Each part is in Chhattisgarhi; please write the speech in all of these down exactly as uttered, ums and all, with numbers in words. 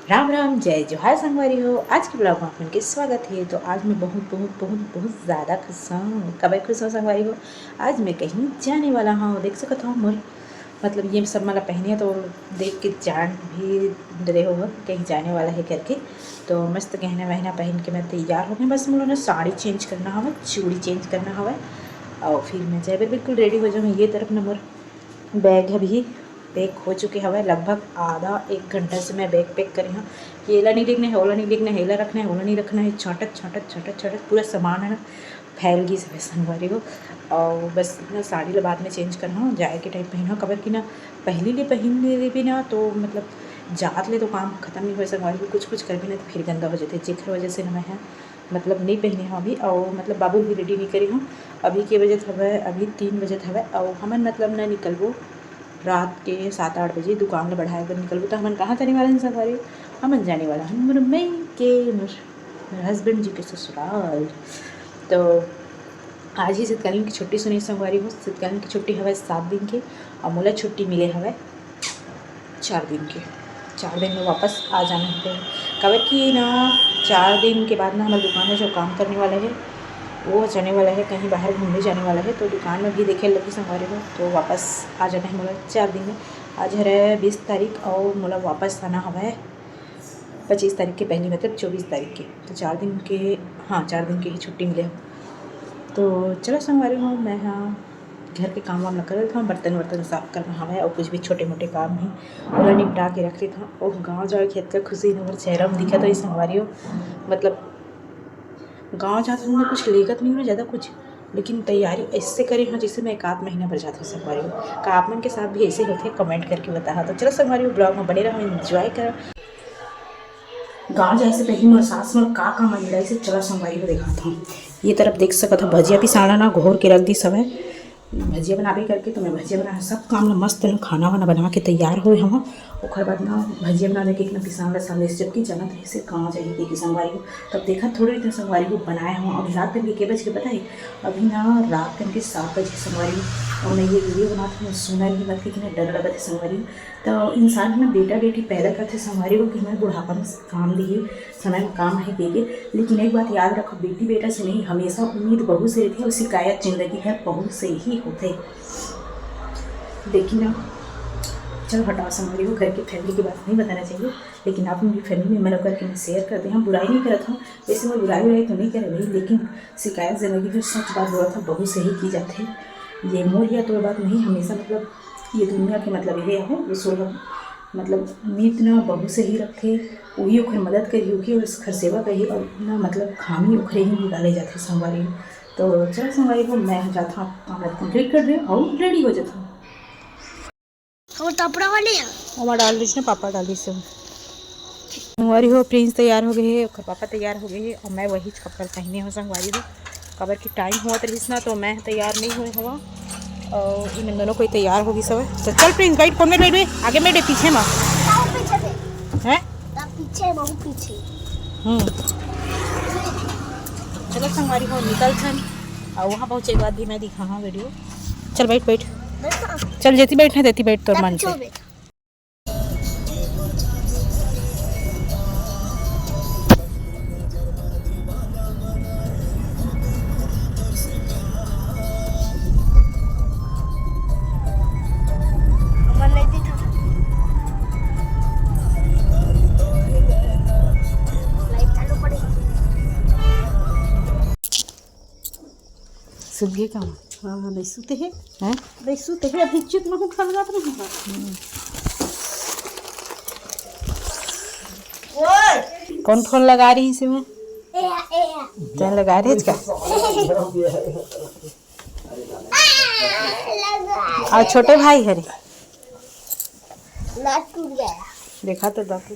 राम राम, जय जोहार संगवारी हो। आज के vlog में आप मन के स्वागत हे। तो आज मैं बहुत, बहुत, बहुत, बहुत ज़्यादा खुश हूँ। कब खुश हूँ संगवारी हो? आज मैं कहीं जाने वाला हूँ। देख सकत हो मोर, मतलब ये सब मला पहने हे तो देख के जान भी डरे हो कहीं जाने वाला है करके। तो मस्त गहना वहना पहन के मैं तैयार हो गई। बस मोला ना साड़ी चेंज करना हवय, चूड़ी चेंज करना हवय और फिर मैं जाए बर बिल्कुल रेडी हो जाऊँ। ये तरफ ना मोर बैग अभी पैक हो चुके हवय। लगभग आधा एक घंटा से मैं बैग पैक करे हूँ कि एला नहीं लेगना है, ओला नहीं लेगना है, एला रखना है, ओला नहीं रखना है, छांटत छांटत छांटत छांटत पूरा सामान है ना फैल गिस हवय संगवारी हो। और बस ना साड़ी ला बाद में चेंज करना हूँ, जाए के टाइम पहनहूँ, काबर कि ना पहली ले पहन लेबे ना तो मतलब जात ले तो काम खत्म नहीं होए संगवारी हो, कुछ कुछ करबे ना तो फिर गंदा हो जाथे, जेकर वजह से ना मैं ह मतलब नहीं पहने हूँ अभी। और मतलब बाबू भी रेडी नहीं करे हूँ। अभी के बजत हवय? अभी तीन बजत हवय और हमन मतलब ना निकलबो रात के सात आठ बजे दुकान ला बढ़ाए बर निकलबो। तो हमन कहाँ जाने वाला हन संगवारी? हमन जाने वाला हन मोर मई के, मोर, मोर हस्बैंड जी के ससुराल। तो आज ही शीतकालीन की छुट्टी सुनी संगवारी हो। शीतकालीन की छुट्टी हवय सात दिन के और मोला छुट्टी मिले हवय चार दिन के। चार दिन में वापस आ जाना है, काबर कि ना चार दिन के बाद ना हमर दुकान में जो काम करने वाला है वो जाने वाला है, कहीं बाहर घूमने जाने वाला है, तो दुकान में भी देखे लगी संगवारी हो। तो वापस आ जाना है मोला चार दिन में। आज हरे बीस तारीख और मोला वापस आना हवय पच्चीस तारीख के पहली, मतलब चौबीस तारीख के। तो चार दिन के, हाँ, चार दिन के ही छुट्टी मिले। तो चलो संगवारी हो, मैं हाँ घर के काम वाम ला करत हूँ, बर्तन वर्तन साफ करना हवय और कुछ भी छोटे मोटे काम ही ओला निपटा के रख लेत हूँ। और गाँव जाए खेत का खुशी न मोर चेहरा में दिखत होही संगवारी हो। मतलब गाँव जात हूँ ना कुछ लेगत नहीं हूँ ना ज़्यादा कुछ, लेकिन तैयारी ऐसे करे हूँ जैसे मैं एक आध महीना भर जात हूँ संगवारी हो। का आप मन के साथ भी ऐसे होथे? कमेंट करके बताहा। तो चलो संगवारी हो, ब्लॉग में बने रहो, एंजॉय करो। गाँव जाए से पहले मोर सास मोर का का मंजराइस हे, चला संगवारी हो दिखात हूँ। ये तरफ देख सकत हो भजिया पिसाना ना घोर के रख दिस हवय। भजिया बनाबे करके तो मैं भजिया बना सब काम ला मस्त ना खाना वाना बना के तैयार होए हवं। ओकर बाद ना भजिया बनाने के एक ना पिसान ला संदेश जबकि जानत रहे से कहाँ जाही के, के संगवारी हो। तब देखा थोड़े दिन संगवारी हो बनाए हवं। अभी रात के के बज के पता है, अभी ना रात के सात बजे संगवारी हो। और मैं ये वीडियो बनात हूँ, सुना नहीं मत के कि ना डर लगत है संगवारी हो। तो इंसान ह ना बेटा बेटी पैदा करथे संगवारी हो कि मैं बुढ़ापा में काम दिही, समय में काम आही कहिके। लेकिन एक बात याद रखो, बेटी बेटा से नहीं, हमेशा उम्मीद बहू से रहिथे और शिकायत जिंदगी भर बहू से ही होथे। देखी ना, चलो हटाओ संगवारी हो, घर के फैमिली की बात नहीं बताना चाहिए, लेकिन आप उनकी फैमिली में मन करके मैं शेयर कर दे। हम बुराई नहीं करत हूँ, वैसे मैं बुराई उराई तो नहीं करे भाई, लेकिन शिकायत जिंदगी भर सच बात बोलत हूँ, बहू से ही की जाथे। ये मोर या तोर बात नहीं, हमेशा मतलब ये दुनिया के मतलब ये है, वो सोलह मतलब उम्मीद ना बहू से ही रखथे, वही ओखर मदद करी, ओखर खरसेवा करी और ना मतलब खामी ओखरे ही निकाले जाथे संगवारी। तो चलो संगवारी हो, मैं जात हूँ, काम कंप्लीट कर रही हूँ और रेडी हो जात हूँ। और कपड़ा वाले हैं। ओमा डाल दीस ना, पापा डाल दीस। संगवारी हो, प्रिंस तैयार हो गए हे, ओकर पापा तैयार हो गए हे और मैं वही कपड़ा पहने हूँ संगवारी हो। काबर कि टाइम होवत रहिस ना, तो मैं तैयार नहीं होए हवा। और इमन दोनों कोई तैयार हो गई सब। तो चल प्रिंस, बैठ, कौन में बैठबे? आगे में बैठबे, पीछे में? सब पीछे थे। हैं? सब पीछे, बहुत पीछे। हम्म। चलो संगवारी हो, निकलथन। और वहाँ पहुँचे के बाद भी मैं दिखाहा वीडियो। चल बैठ, बैठ। बैठो। चल जेती बैठना तेती बैठ तोर तब मन से। चुप बैठ। सुत गए का? हाँ, हाँ, नहीं सुते हैं। हैं? नहीं सुते हैं, अभी चुप महूँ खलगात नहीं है। कौन फोन लगा रही इसे में? ए, ए, ए। तैं लगा रही का? लगा। और छोटे भाई हरे? ना टूट गया। देखा तो दाकू।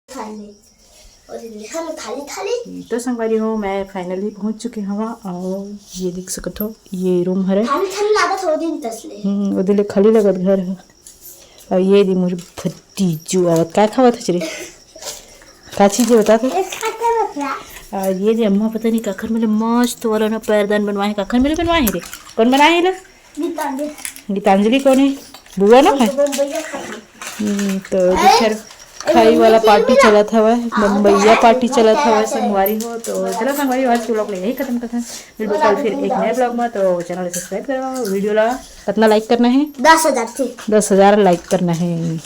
खाली। और ये लिखा ना खाली, खाली। तो संगवारी हो, मैं finally पहुंच चुके हवा और ये देख सकत हो, ये रूम हरे। खाली, खाली लागत हो दिन तसले। हम्म, वो दिले खाली लगत घर है। और ये दी मोर भतीजू आवत, का खावत हच रे? का चीज है बता तो? इसका क्या मतलब? और ये दे अम्मा पता नहीं काखर मिले मस्त वाला ना पैरदान बनवाए, काखर मिले बनवाए है रे? कौन बनाए है ला? गीतांजलि। गीतांजलि कौन है? बुआ ना है? तो बम्बईया खाती। हम्म, तो इधर खाई वाला पार्टी चलत हवय, बम्बईया पार्टी चलत हवय संगवारी हो। तो चलो संगवारी हो, आज के ब्लॉग ला यही खत्म करथन। मिलबो कल फिर एक नए ब्लॉग में। तो चैनल सब्सक्राइब करवा, वीडियो ला कितना लाइक करना है? दस हजार थे। दस हजार लाइक करना है।